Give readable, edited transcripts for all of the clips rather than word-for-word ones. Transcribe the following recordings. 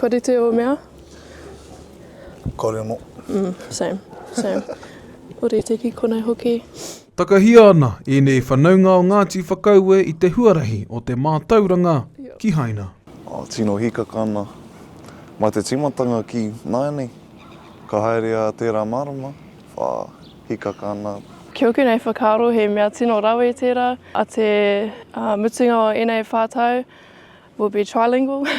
Kua rite ō mea? Kore anō. Mm, same, same. Rite ki konei hoki. Takahia ana ēnei whanaunga o Ngāti Whakaue i te huarahi o te mātauranga ki Haina. Oh, tino hīkaka ana. Mai te tīmatanga ki nāianei, ka haere a tērā marama, whā, hīkaka ana. Ki ōku nei whakaaro he mea tino rawe tērā. A te mutunga o ēnei whā tau, we'll be trilingual.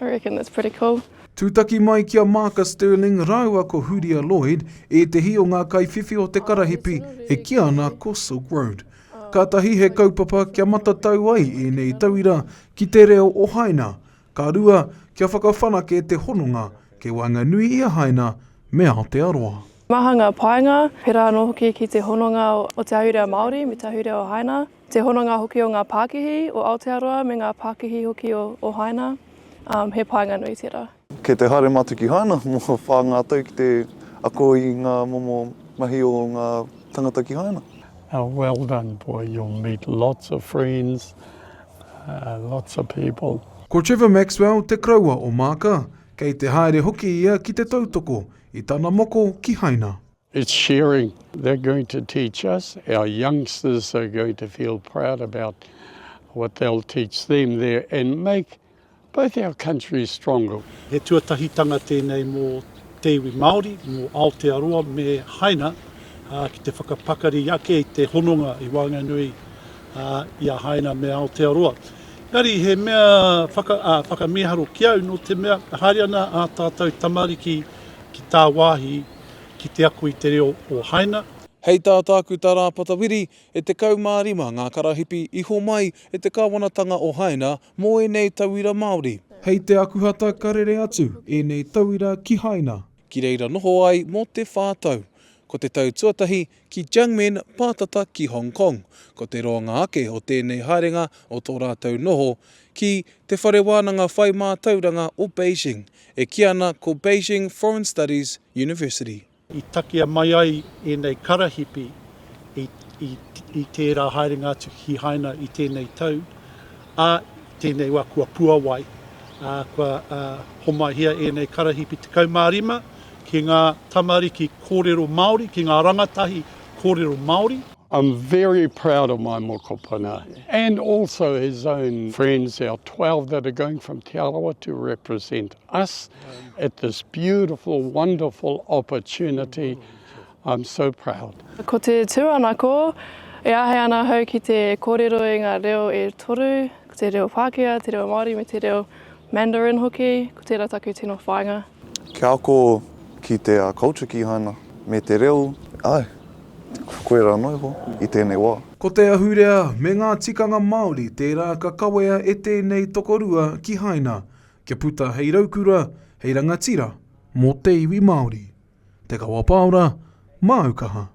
I reckon that's pretty cool. Tūtaki mai ki a Maaka Stirling rāua ko Huria Lloyd, ētehi o ngā kaiwhiwhi o te karahipi e kīa ana ko Silk Road. Kātahi he kaupapa kia matatau ai ēnei tauira ki te reo o Haina, ka rua kia whakawhanake te hononga kei waenganui i a Haina me Aotearoa. Maha ngā painga, pērā anō hoki ki te hononga o te ahurea Māori me te ahurea o Haina. Te hononga hoki o ngā pākihi o Aotearoa me ngā pākihi hoki o Haina, he painga nui tērā. Kei te haere mātou ki Haina mō whā ngā tau ki te ako i ngā momo mahi o ngā tangata ki Haina. Well done boy, you'll meet lots of friends, lots of people. Ko Trevor Maxwell te koroua o Maaka, kei te haere hoki ia ki te tautoko i tana moko ki Haina. It's sharing. They're going to teach us, our youngsters are going to feel proud about what they'll teach them there and make both our countries stronger. He tuatahitanga tēnei mō te iwi Māori, mō Aotearoa me Haina ki te whakapakari ake i te hononga i waenganui i a Haina me Aotearoa. Engari he mea whakamīharo ki au nō te mea haere ana ā tātou tamariki ki tāwāhi ki te ako i te reo o Haina. Hei tā Tākuta Rāpata Wiri, e 15 ngā karahipi i homai e te kāwanatanga o Haina mō ēnei tauira Māori. Hei te Akuhata ka rere atu ēnei tauira ki Haina. Ki reira noho ai mō te whā tau. Ko te tau tuatahi ki Jiangmen pātata ki Hong Kong. Ko te roanga ake o tēnei haerenga o tō rātou noho ki Te Whare Wānanga Whai Mātauranga o Beijing, e kī ana ko Beijing Foreign Studies University. I takea mai ai ēnei karahipi i, i, i tērā haerenga atu ki Haina i tēnei tau, ā, i tēnei wā kua puawai, ā, kua, ā, homaihia ēnei karahipi 15 ki ngā tamariki kōrero Māori, ki ngā rangatahi kōrero Māori. I'm very proud of my mokopuna and also his own friends, our 12 that are going from Te Arawa to represent us at this beautiful, wonderful opportunity. I'm so proud. Ko te tūmanako, e āhei ana ahau ki te kōrero i ngā reo e toru, ko te reo Pākehā, te reo Māori me te reo Mandarin hoki, ko tērā taku tino whāinga. Kia ako ki te culture ki Haina me te reo, āe, koirā noa iho i tēnei wā. Ko te ahurea me ngā tikanga Māori tērā ka kawea e tēnei tokorua ki Haina, kia puta hei raukura, hei rangatira mō te iwi Māori. Te Kawa Paora, māu kaha.